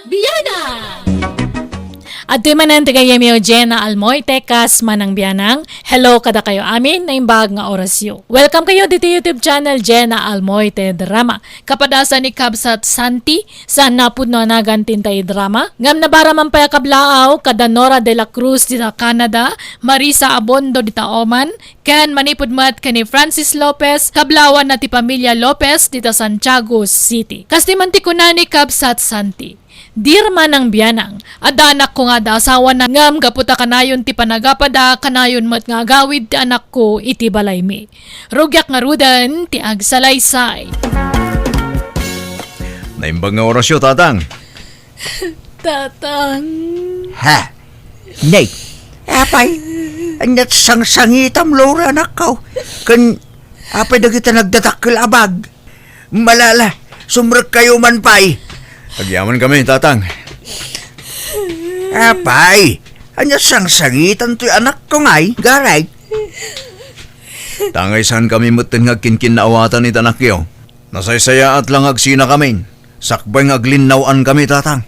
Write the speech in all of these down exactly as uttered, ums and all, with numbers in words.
Biana! Adtoy manen ti gayyemyo, Jenna Almoy, tekas Manang Bianang. Hello kadakayo amin, naimbag nga orasyo. Welcome kayo ditoy YouTube channel, Jenna Almoy Te Drama. Kapadasan ni Kabsat Santi, saan napudno a nagan ti intay drama. Ngem nabara man pay a kablaaw, kada Nora de la Cruz dita Canada, Marisa Abondo dita Oman, ken manipud met ken ni Francis Lopez, kablawanna ti pamilia Lopez dita Santiago City. Kas ti man ti kuna ni Kabsat Santi, "Dear Manang Bianang, adda anakko nga adda asawana, ngem gapu ta kanayon ti panagapada, kanayon met nga agawid ti anakko iti balaymi. Rugiak ngaruden ti agsalaysay." Naimbag nga orasyo, Tatang. Tatang. Ha? Nay, apay, ania't sangsangitam, Lora, anakko? Ken apay dagiti nagdadakkel a bag? Malala, sumrekkayo man pay. Agyaman kami, Tatang. Apay, ania't sangsangitan toy anakko ngay, Garay? Tangay saan kami metten nga agkinkinnaawatan iti anakyo. Nasaysayaat la nga agsina kami. Sakbay nga aglinnaw-an kami, Tatang.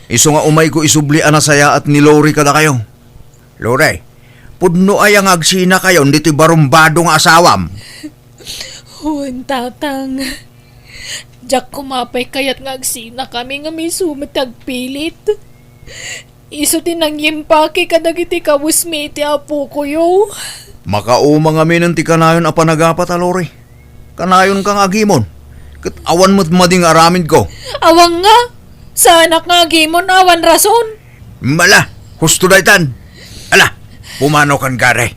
Isu nga umayko isubli a nasayaat ni Lori kadakayo. Lori, pudno aya nga agsinakayon ditoy barumbado nga asawam? Wen, Tatang. Diak koma pay kayat nga agsinakami ngem isu met ti agpilit. Isu ti nangimpaki kadagiti kawesmi iti apokoyo. Makauma ngaminen ti kanayon a panagapata, Lori. Kanayonka nga agimon, ket awan met madi nga aramidko. Awan nga, saanak nga agimon awan rason. Mala, husto daytan. Ala, pumanokan, Gare.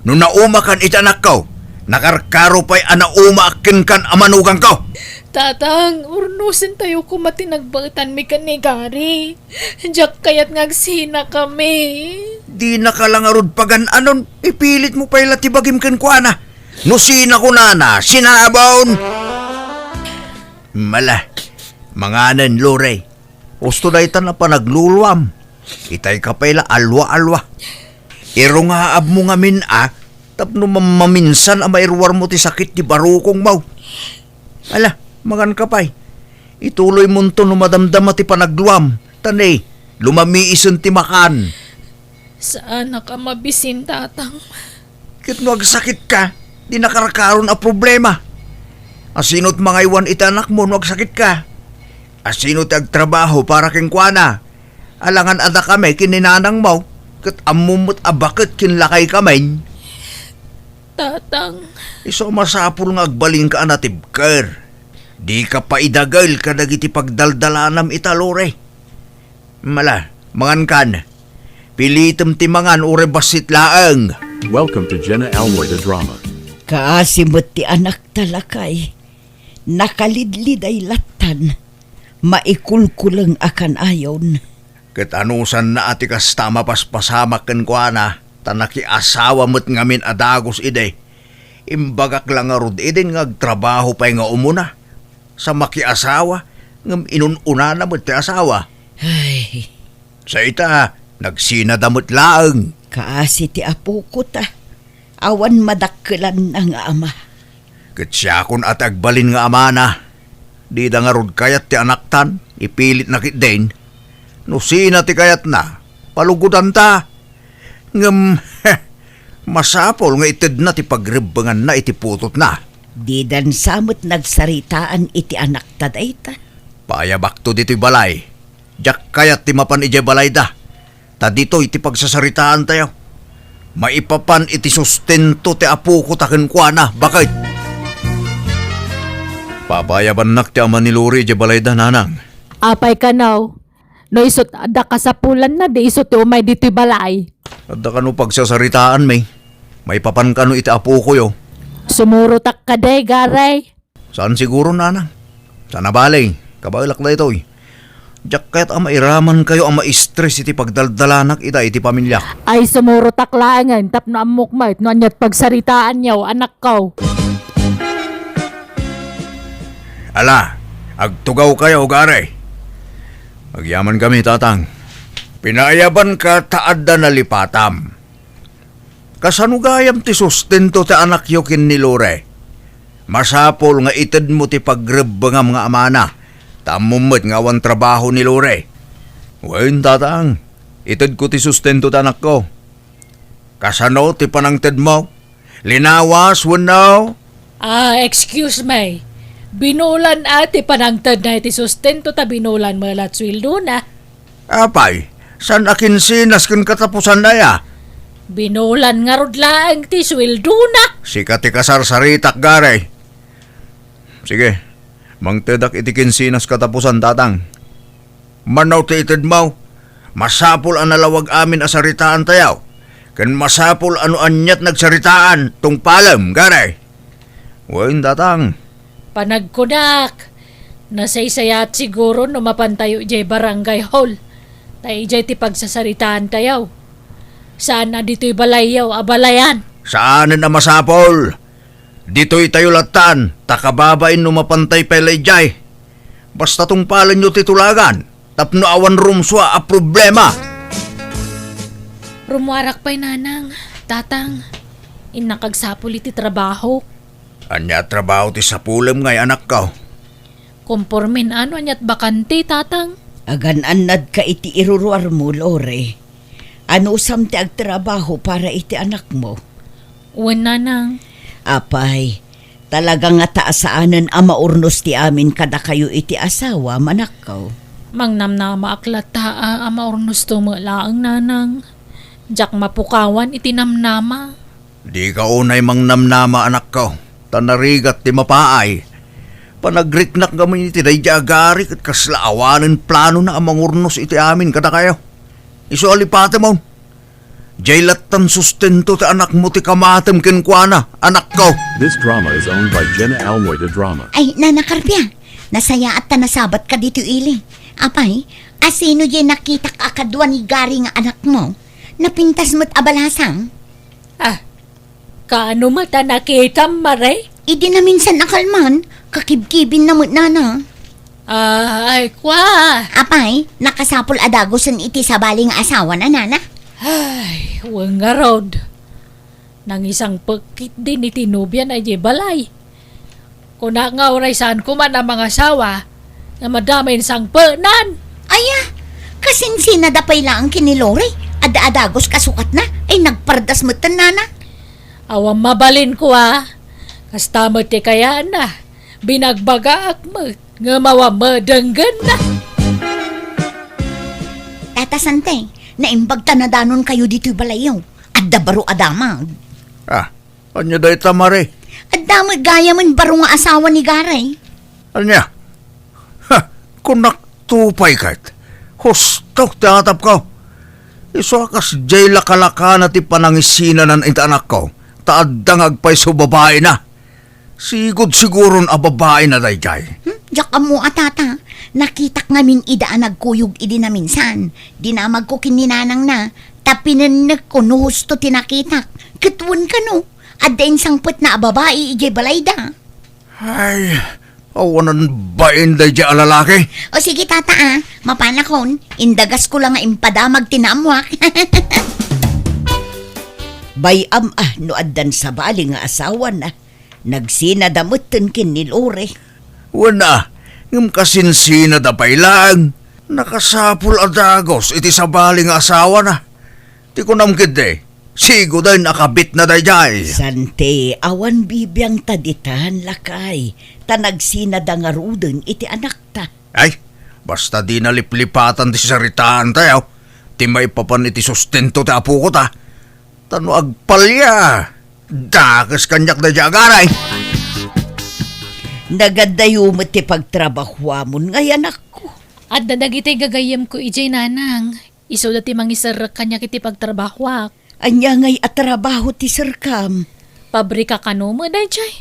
No naumakan iti anakko, nakarkaro pay a naumaak kenkan a manugangko. Tatang, urnosentayo koma ti nagbaetanmi ken ni Gare. Diak kayat nga agsinakami. Dinaka la ngarud pagan-anon, ipilitmo pay la ti bagim kenkuana. No sinakunana, sinabon. Mala, manganen, Lore. Husto daytan a panagluluam. Itayka pay la alwa-alwa. Irungaabmo ngamin a tapno mam-, maminsan a mairuarmo ti sakit ti barukongmo. Ala, manganka pay. Ituloymonto no madamdama ti panagluam, ta ne, lumamiisen ti makan. Saanak a mabisin, Tatang. Ket no agsakitka, di nakarkaron a problema. Asino ti mangaywan iti anakmo no agsakitka? Asino ti agtrabaho para kenkuana? Alangan a dakami ken ni nanangmo, ket ammom met a baket ken lakaykamin. Tatang. Isu a masapul nga agbalinka a natibker. Dika paidagel kadagiti pagdaldalanam ita, Lore. Mala, mangankan. Pilitem ti mangan uray bassit laeng. Welcome to Jenna Almoy the Drama. Kaasi met ti anakta, lakay. Nakalidliday lattan. Maikulkuleng a kanayon. Ket anusanna a ti kasta a mapaspasamak kenkuana, ta nakiasawa met ngamin a dagus idi. Imbagak la ngarud idin nga agtrabaho pay nga umuna. Sa makiasawa, ngem inun-unana met ti asawa. Ay. Sa ita, nagsinada met laeng. Kaasi ti apoko ta. Awan madakkelanna nga ama. Ket siakon a ti agbalin nga amana. Dida ngarud kayat ti anaktan, ipilitna ketdin. No sina ti kayatna, palugodanta. Ngem, masapul nga itedna ti pagrebbenganna iti putotna. Didan sa met nagsaritaan iti anakta dayta. Paayabakto ditoy balay. Diak kayat ti mapan idiay balayda. Ta ditoy ti pagsasaritaantayo. Maipapan iti sustento ti apoko ta kenkuana, baket. Papaayabannak ti ama ni Lori idiay balayda, nanang. Apay kano? No isut adda kasapulanna, di isu ti umay ditoy balay. Adda kano pagsasaritaanmi? Maipapan kano iti apokoyo? Sumurotak kadi, Garay. Saan siguro, nanang? Sana bale, kabaelak daytoy. Diak kayat a mairamankayo a maistres iti pagdaldalanak ita iti pamiliak. Ay, sumurotak laengen tapno ammok met no aniat pagsaritaanyo, anakko. Ala, agtugawkayo, Gare. Agyaman kami, Tatang. Pinaayabanka ta adda nalipatam. Kasano gayam ti sustento ti anakyo ken ni Lore? Masapul nga itedmo ti pagrebbengam nga amana, Ta ammom met nga awan trabaho ni Lore. Wen, Tatang, itedko ti sustento ti anakko. Kasano ti panangtedmo? Linawas wenno? Ah, excuse me. Binulan a ti panangtedna iti sustento ta binulan met la ti sueldona. Apay, saan a kinsenas ken katapusanna aya? Binulan ngarud laeng ti sueldona. Sika ti kasarsaritak, Gary. Sige, mangtedak iti kinsenas katapusan, Tatang. Mano ti itedmo? Masapul a nalawag amin a saritaantayo. Ken masapul a no aniat nagsaritaan, tungpalem, Gary. Wen, Tatang. Panagkunak, nasaysayaat siguro no mapantayo idiay barangay hall. Ta idiay ti pagsasaritaantayo. Saan a ditoy balayyo a balayan. Saanen a masapul. Ditoytayo lattan, ta kababain no mapantay pay la idiay. Basta tungpalenyo ti tulagan, tapno awan rumsua a problema. Rummuarak pay, Nanang, Tatang. Innak agsapul iti trabaho. Ania a trabaho ti sapulem ngay, anakko? Kompormen a no aniat bakante, Tatang. Agan-annadka iti iruruarmo, Lore. Anusam ti agtrabaho para iti anakmo? Wen, Nanang. Apay, talaga ngata a saanen a maurnos ti amin kadakayo iti asawam, anakko. Mangnamnamaak latta a, a maurnosto met laeng, Nanang. Diak mapukawan iti namnama. Dika unay mangnamnama, anakko, ta narigat ti mapaay. Panagriknak ngamin iti daydiay a Gary ket kasla awanen planona a mangurnos iti amin kadakayo. Isu a lipatemon. Diay lattan sustento ti anakmo ti kamatem kenkuana, anakko. This drama is owned by Jenna Almoy de Drama. Ay, Nana Carpia, nasayaat ta nasabatka ditoy ili. Apay, asino diay nakitak a kadua ni Gary nga anakmo? Napintas met a balasang? Ah, kaano met a nakitam, Mare? Idi naminsan a kalman, kakibkibin na met, Nana. Ah, ay, kwa. Apay, nakasapul a dagusen iti sabali nga asawana, Nana? Ay, wen ngarud. Nangisangpet ketdin iti nobiana idiay balay. Kunak nga uray saan koma a mangasawa, nga madama insangpenan. Aya, kasinsinada pay laeng ken ni Lori, adda a dagus kasukatna, ay nagpardas metten, Nana. Awan mabalin, kwa. Kasta met ti kayaanna, binagbagaak met. Ngem awan met denggenna. Tata Sante, naimbag ta nadanonkayo ditoy balayyo. Adda baro a damag. Ah, ania dayta, Mare? Adda met gayamen baro nga asawa ni Garay. Ania? Ha, kunakto pay ket. Husto ti atapko. Isu a kasdiay lakalakana ti panangisinanan iti anakko, ta adda nga agpayso babaina. Sigud siguron a babaina daydiay. Hmm? Diak ammo a, Tata. Nakitak ngamin ida a nagkuyog idi naminsan. Dinamagko ken ni nanangna, ta pinennekko no husto ti nakitak. Ket wen kano, adda insangpetna a babai idiay balayda. Ay, awanan bain daydiay a lalaki. O sige, Tata, a. Mapanakon, indagasko la nga impadamag ti naammoak. Bay-am a no addan sabali nga asawana. Nagsinada metten ken ni Lore. Wen a, ngem kasinsinada pay laeng. Nakasapul a dagus iti sabali nga asawana. Ti kunam ketdi, sigoden a kabitna daydiay. Sante, awan bibiangta ditan, lakay, ta nagsinada ngaruden iti anakta. Ay, basta dina liplipatan ti saritaantayo, ti maipapan iti sustento ti apoko ta. Ta no agpalia, dakes kaniak daydiay a Garay. Nagaddayo met ti pagtrabahuamon ngay, anakko. Adda dagiti gagayyemko idiay, nanang. Isuda ti mangiserrek kaniak iti pagtrabahuak. Ania ngay a trabaho ti serkam? Pabrika kano met daydiay.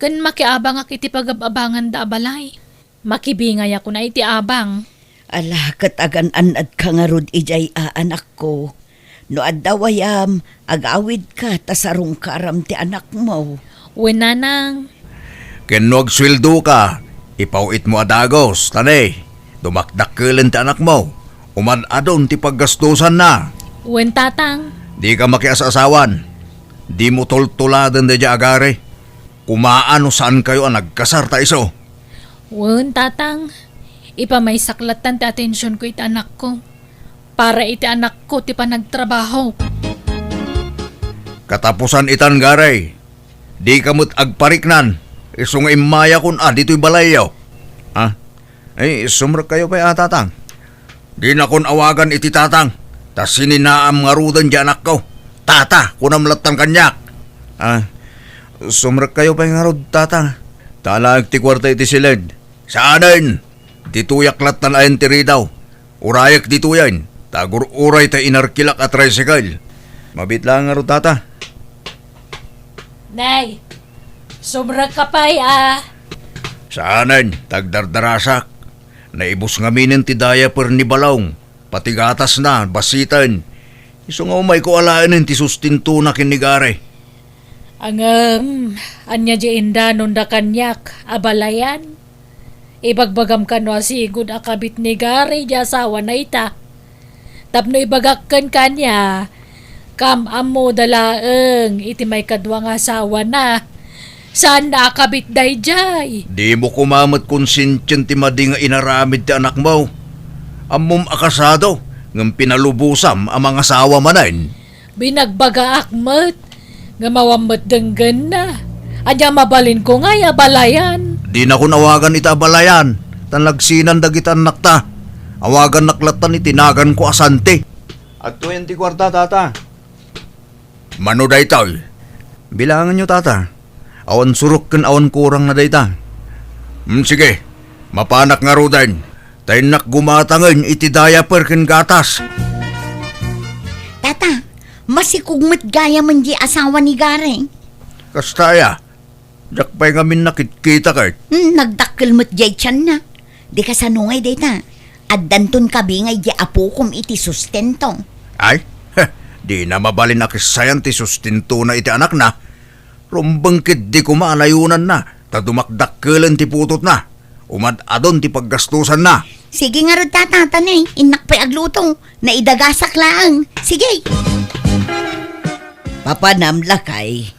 Ken makiabangak iti pagab-abanganda a balay. Makibingayakon a iti abang. Ala, ket agan-annadka ngarud idiay a, anakko. No adda wayam, agawidka ta sarungkaram ti anakmo. Wen, nanang. Ken no agsueldoka, ipaw-itmo a dagus, ta ne, dumakdakkelen ti anakmo. Umad-adon ti paggastusanna. Wen, tatang. Dika makias-asawan. Dimo tultuladen daydiay a Garay. Kumaa no saankayo a nagkasar ta isu. Wen, tatang. Ipamaysak lattan ti atensionko iti anakko. Para iti anakko ti panagtrabaho. Katapusan itan, Gary. Dika met agpariknan, isu nga immayakon a ditoy balayyo. Ah, ay, sumrekkayo pay a, Tatang. Dinakon awagan iti Tatang, ta sininaam ngaruden ti anakko. Tata, kunam lattan kaniak. Ah, sumrekkayo pay ngarud, Tata. Ta alaek ti kuarta iti siled. Saanen! Ditoyak lattan a entiridaw. Urayek ditoyen, ta agur-uray ta inarkilak a tricycle. Mabiit laeng ngarud, Tata. Nay, sumrekka pay a. Saanen, ta agdardarasak. Naibus ngaminen ti diaper ni Balong, pati gatasna, basiten. Isu nga umayko alaenen ti sustentona ken ni Gary. Ngem, ania diay indanonda kaniak a balayan? Ibagbagam kano a sigud a kabit ni Gary diay asawana ita. Tapno ibagak ken kaniana, kam-ammoda laeng iti maikadua nga asawana. Saanna a kabit daydiay. Dimo koma met konsientien ti madi nga inaramid ti anakmo. Ammom a kasado, ngem pinalubosam a mangasawa manen. Binagbagaak met, ngem awan met denggenna. Ania mabalinko ngay a balayan? Dinakon awagan ita a balayan, ta nagsinan dagiti annakta. Awagannak lattan iti naganko a Santi. Adtoyen ti kuarta, Tata. Mano daytoy? Bilangenyo, Tata. Awan surok ken awan kurangna dayta. Hmm, sige. Mapanak ngaruden. Ta innak gumatangen iti diaper ken gatas. Tata, masikog met gayamen diay asawa ni Gary. Kasta aya? Diak pay ngamin nakitkita ket. Hmm, nagdakkel met diay tianna. Di kasano ngay dayta? Addanton kabingay diay apokom iti sustento. Ay, heh, dina mabalin a kessayan ti sustentona iti anakna. Rumbeng ketdi koma a nayonanna, ta dumakdakkelen ti putotna. Umad-adon ti paggastosanna. Sige ngarud, Tata, ta ne, innak pay agluto. Naidagasak laeng. Sige. Papanam, lakay.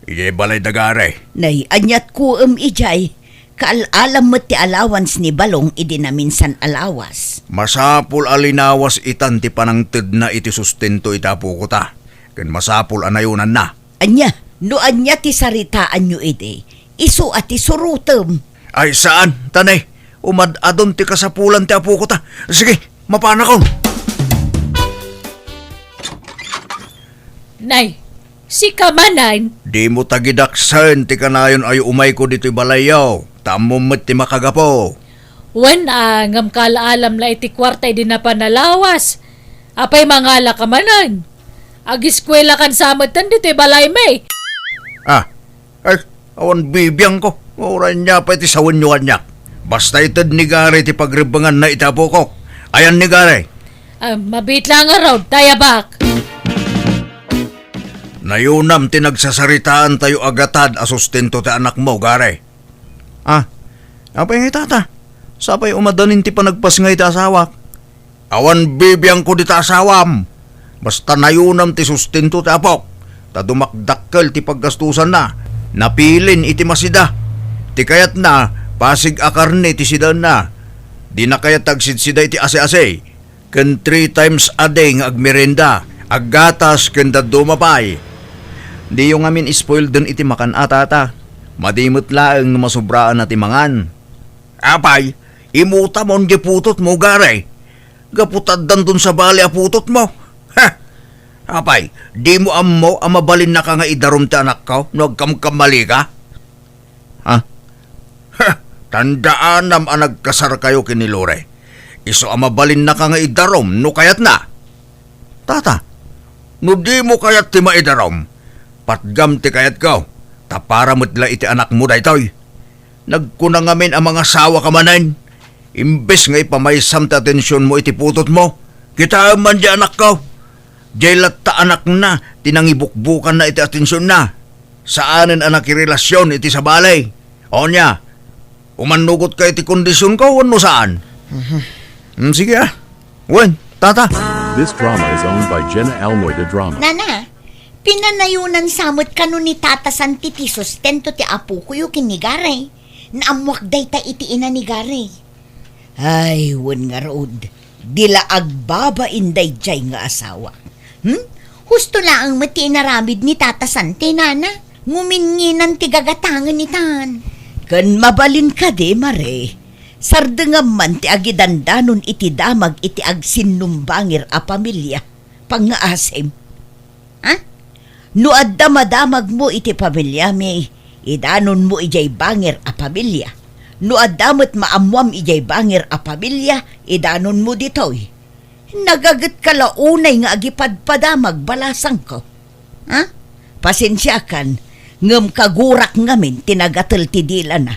Idiay balay da Gary. Nay, aniat kuem idiay. Kaal-alam met ti allowance ni Balong idi naminsan a lawas. Masapul a linawas itan ti panangtedna iti sustento iti apokota. Ken masapul a nayonanna. Ania? No ania ti saritaanyo idi, isu a ti surotem. Ay, saan, ta ne, umad-adon ti kasapulan ti apokota. Sige, mapanakon. Nay, sika manen? Dimo tagidaksen ti kanayon a umayko ditoy balayyo, ta ammom met ti makagapu. Wen a, ngem kaal-alam la iti kuarta idi napan a lawas. Apay mangalaka manen? Agiskuelakan sa metten ditoy balaymi. Ah, ay, awan bibiangko. Uray nia pay ti sawenyo kaniak. Basta ited ni Gary ti pagrebbenganna iti apokok. Ayan ni Gary. Ah, mabiit la ngarud, tayabak. Nayonam ti nagsasaritaantayo a gatad a sustento ti anakmo, Gary. Ah, apay ngay, Tata? Sapay umadanin ti panagpasngay ti asawak. Awan bibiangko dita asawam. Basta nayonam ti sustento ti apok, ta dumakdakkel ti paggastosanna. Napilin iti masida. Ti kayatna, pasig a karne ti sidaenna. Dina kayat ti agsidsida iti asi-asi. Ken three times a day nga agmerienda, aggatas ken dadduma pay. Diyo ngamin spoileden iti makan a, Tata. Madi met laeng no masubraanna ti mangan. Apay, imutam on diay putotmo, Gary. Gapu ta addanton sabali a putotmo. Ha! Apay, dimo ammo a mabalinnaka nga idarum ti anakko no agkamkammalika? Ha? Ha! Tandaanam a nagkasarkayo ken ni Lore. Isu a mabalinnaka nga idarum no kayatna. Tata, no dimo kayat ti maidarum, patgam ti kayatko, ta para met la iti anakmo daytoy. Nagkuna ngamin a mangasawaka manen. Imbes nga ipamaysam ti atensionmo iti putotmo, kitaem man diay anakko. Diay latta anakna ti nangibukbukanna iti atensionna. Saanen a nakirelasion iti sabali. Onya, umannugotka iti kondisionko wenno saan? Mhm. Mm, sige, ah. Wen, Tata. This drama is owned by Jenna Almoy de Drama. Nana, pinanayonan sa met kano ni Tata Santi ti sustento ti apokoyo ken ni Gary. Naammoak dayta iti ina ni Gary. Ay, wen ngarud, di la agbabain daydiay nga asawa. Hmm? Husto laeng met ti inaramid ni Tata Sante, nana. Nguminginan ti gagatangen itan. Ken mabalin kadi, Mare. Sardengam man ti agidandanon iti damag iti agsinnumbangir a pamilia. Pangngaasim. Ha? No adda madamagmo iti pamiliami, idanonmo idiay bangir a pamilia. No adda met maammoam idiay bangir a pamilia, idanonmo ditoy. Nagagetka la unay nga agipadpadamag, balasangko. Ha? Pasensiakan, ngem kagurak ngamin ti nagatel ti dilana.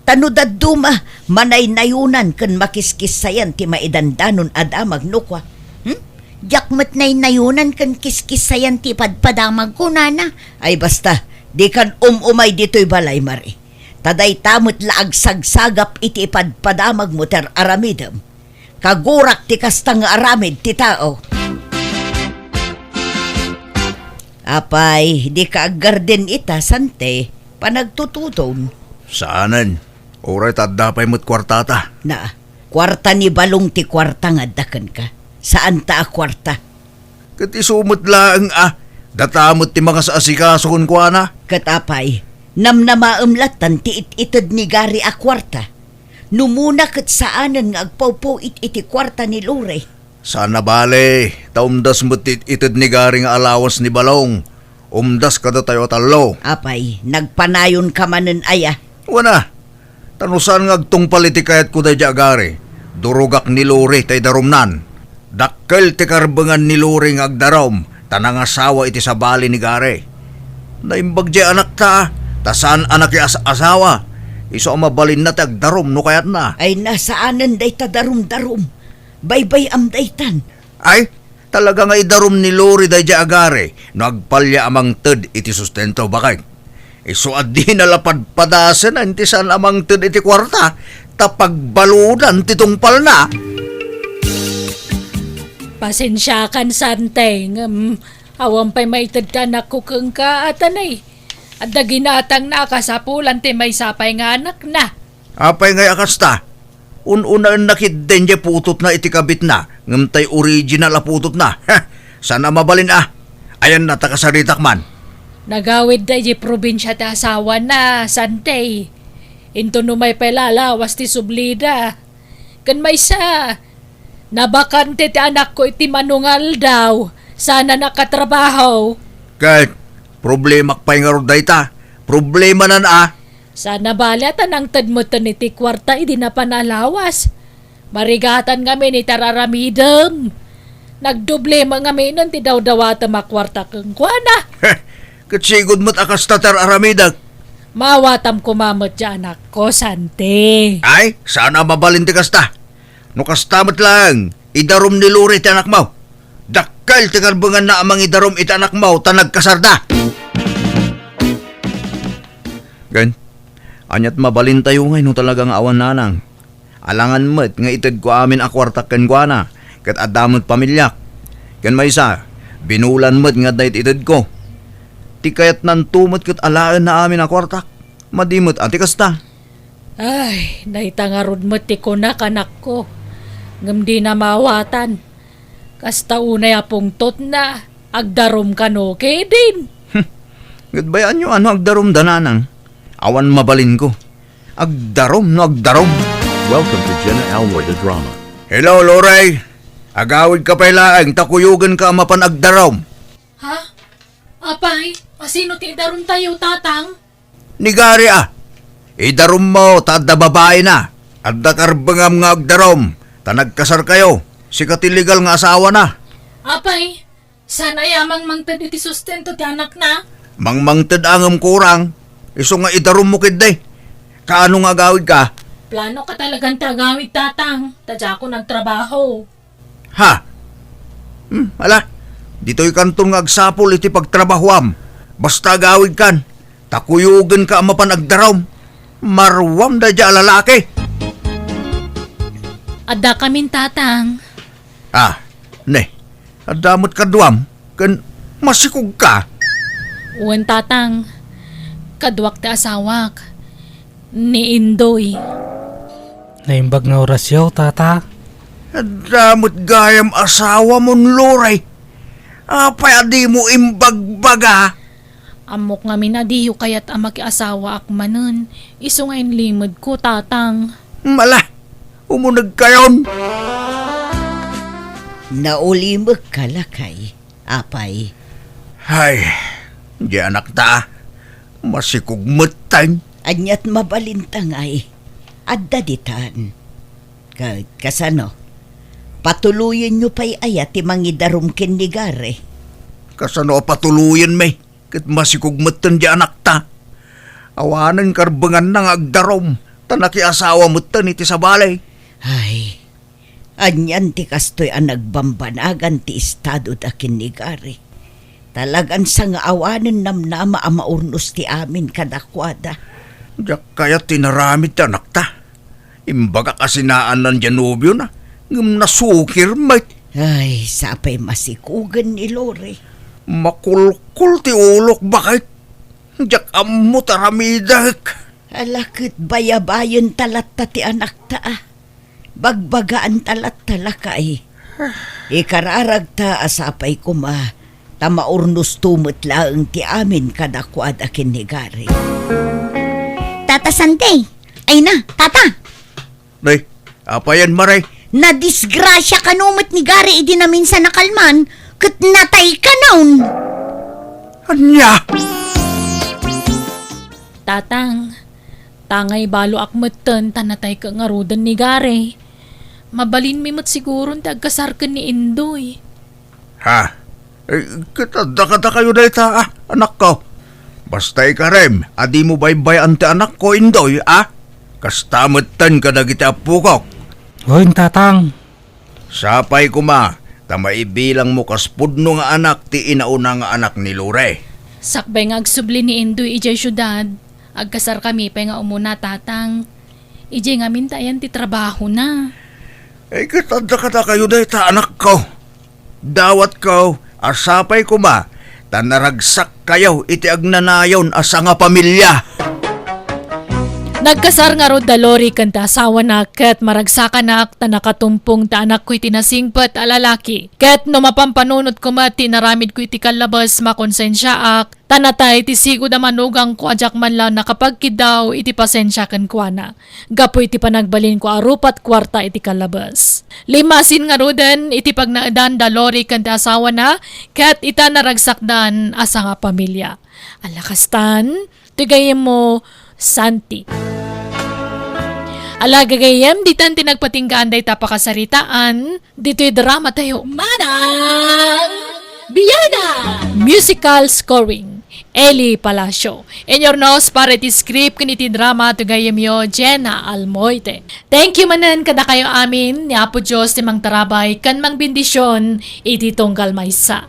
Ta no dadduma, manaynayonan ken makiskissayan ti maidandanon a damag no kua. Hmm? Diak met naynayonan ken kiskissayan ti ipadpadamagko, nana. Ay basta, dikan um-umay ditoy balay, Mare. Ta dayta met la agsagsagap iti ipadpadamagmo ti ar-aramidem. Kagurak ti kasta nga aramid ti tao. Apay, dika aggarden ita, Sante, panagtutudon. Saanen. Uray ta adda pay met kuartata. Na, kuarta ni Balong ti kuarta nga adda kenka. Saanta a kuarta. Ket isu met laeng a, data met ti mangas-asikaso kenkuana. Ket apay, namnamaem lattan ti it-ited ni Gary a kuarta. No umuna ket saanen nga agpawpaw-it iti kuarta ni Lore. Saan a bale, ta umdas met ti it-ited ni Gary nga allowance ni Balong. Umdas kadatayo a tallo. Apay, nagpanayonka manen aya? Wen a, ta no saan nga agtungpal iti kayatko daydiay a Gary, durogak ni Lore ta idarumnan. Dakkel ti karbengan ni Lore nga agdarum ta nangasawa iti sabali ni Gary. Naimbag diay anakta, ta saan a nakias-asawa. Isu a mabalinna ti agdarum no kayatna. Ay, nasaanen dayta darumdarum. Baybay-am daytan. Ay, talaga nga idarum ni Lori daydiay a Gary no agpalya a mangted iti sustento, bakay. Isu a dina la padpadasen a inti saan a mangted iti kuarta, ta pagbaludan ti tungpalna. Pasensiakan, Sante, ngem awan pay maited ti anakko kenka, atanay. Adda ginatangna a kasapulan ti maysa pay nga anakna. Apay ngay a kasta? Un-unaenna ketdin diay putotna iti kabitna, ngem tay original a putotna. Heh, saan a mabalin a. Ayanna ta kasaritak man. Nagawidda idiay probinsia ti asawana, Sante. Inton umay pay la a lawas ti sublida. Ken maysa, nabakante ti anakko iti mano nga aldaw, saan a nakatrabaho. Ket, problemak pay ngarud dayta. Problemanan a. Saan a bale ta nangted metten iti kuarta idi napan a lawas. Marigatan ngamin iti ar-aramidem. Nagdoble met ngaminen ti dawdawatem a kuarta kenkuana. Heh, ket sigud met a kasta ti ar-aramidek. Maawatam koma met ti anakko, Sante. Ay, saan a mabalin ti kasta. No kasta met laeng, idarum ni Lori ti anakmo. Dakkel ti karbenganna a mangidarum iti anakmo ta nagkasarda. Ken, aniat mabalintayo ngay no talaga nga awan nanang? Alangan met nga itedko amin a kuartak kenkuana, ket adda met pamiliak. Ken maysa, binulan met nga adda it-itedko. Ti kayatnanto met ket alaenna amin a kuartak. Madi met a ti kasta. Ay, dayta ngarud met ti kunak, anakko. Ngem dina maawatan. Kasta unay a pungtotna, agdarum kano kedin. Ket bayaanyo a no agdarumda, nanang. Awan mabalinko. Agdarum no agdarum. Welcome to Jenna Elroy, the drama. Hello, Loray. Agawidka pay laeng ta kuyogenka a mapan agdarum. Ha? Apay, asino ti idarumtayo, Tatang? Ni Gary a. Idarummo ta adda babaina. Adda karbengam nga agdarum ta nagkasarkayo. Sika ti legal nga asawana. Apay, saan aya a mangmangted iti sustento ti anakna? Mangmangted a ngem kurang. Isu nga idarummo ketdi. Kaano nga agawidka? Planoka talagan ti agawid, Tatang, ta diakon agtrabaho. Ha? Hmm, ala, ditoy kanton nga agsapul iti pagtrabahoam. Basta agawidkan, ta kuyogenka a mapan agdarum. Maruam daydiay a lalaki. Addakamin, Tatang. Ah, ne, adda met kaduam, ken masikogka. Wen, Tatang, kaduak ti asawak, ni Indoy. Naimbag nga orasyo, Tata. Adda met gayam asawamon, Lore. Apay a dimo imbagbaga? Ammok ngamin a diyo kayat a makiasawaak manen, isu nga inlimedko, Tatang. Mala, umunegkayon. Naulimekka, lakay. Apay? Hay, di anakta, masikog metten. Aniat mabalinta ngay? Adda ditan. Ket kasano? Patuloyenyo pay aya ti mangidarum ken ni Gary? Kasano a patuloyen, may? Ket masikog metten di anakta. Awanen karbenganna nga agdarum, ta nakiasawa metten iti sabali. Ay, anian ti kastoy a nagbambanagan ti estadoda ken ni Gary. Talagan sangaawanen namnama a maurnos ti amin kadakuada. Diak kayat ti inaramid ti anakta. Imbagak a sinaanna diay nobiona, ngem nasukir met. Ay, sapay masikugen ni Lori. Makulkol ti ulok, baket. Diak ammo ti aramidek. Ala ket bayabayen ta latta ti anakta, a. Bagbagaanta latta, lakay. Ikararagta a sapay koma, ta maurnosto met laeng ti amin kadakuada ken ni Gary. Tata Santi! Ay na, Tata! Nay, apayan, Mare? Nadisgrasia kano met ni Gary idi naminsan a kalman, ket natay kanon. Ania? Tatang, tangay baloak metten ta natay ket ngaruden ni Gary. Mabalinmi met siguron ti agkasar ken ni Indoy. Ha? Eh, ket adda kadakayo dayta, a, anakko. Basta ikarem a dimo baybay-an ti anakko, Indoy, a? Kasta metten kadagiti appokok. Wen, Tatang. Sapay koma, ta maibilangmo kas pudno nga anak ti inauna nga anak ni Lore. Sakbay nga agsubli ni Indoy idiay siudad, agkasarkami pay nga umuna, Tatang. Idiay ngamin ta ayan ti trabahona. Eh, ket adda kadakayo dayta, anakko. Dawatko a sapay koma ta naragsakkayo iti agnanayon a sangapamilia. Nagkasar ngarud da Lori ken ti asawana ket maragsakanak ta nakatumpong ti anakko iti nasingpet a lalaki. Ket no mapan panunotko met ti inaramidko iti kallabes, makonsensiaak, ta natay ti sigud a manugangko a diak man la nakapagkiddaw iti pasensia kenkuana, gapu iti panagbalinko a rupat kuarta iti kallabes. Limmasin ngaruden iti pagnaedan da Lori ken ti asawana, ket ita naragsakdan a sangapamilia. Ala kastan, ti gayyemmo, Santi. Ala gagayyem, ditan ti nagpatinggaan dayta pakasaritaan, ditoy drama tayo. Manang Biana! Musical scoring, Eli Palacio. Inurnos para iti script ken iti drama ti gayyemyo, Jenna Almoite. Thank you manen kadakayo amin, ni Apo Dios ti mangtarabay ken mangbendision iti tunggal maysa.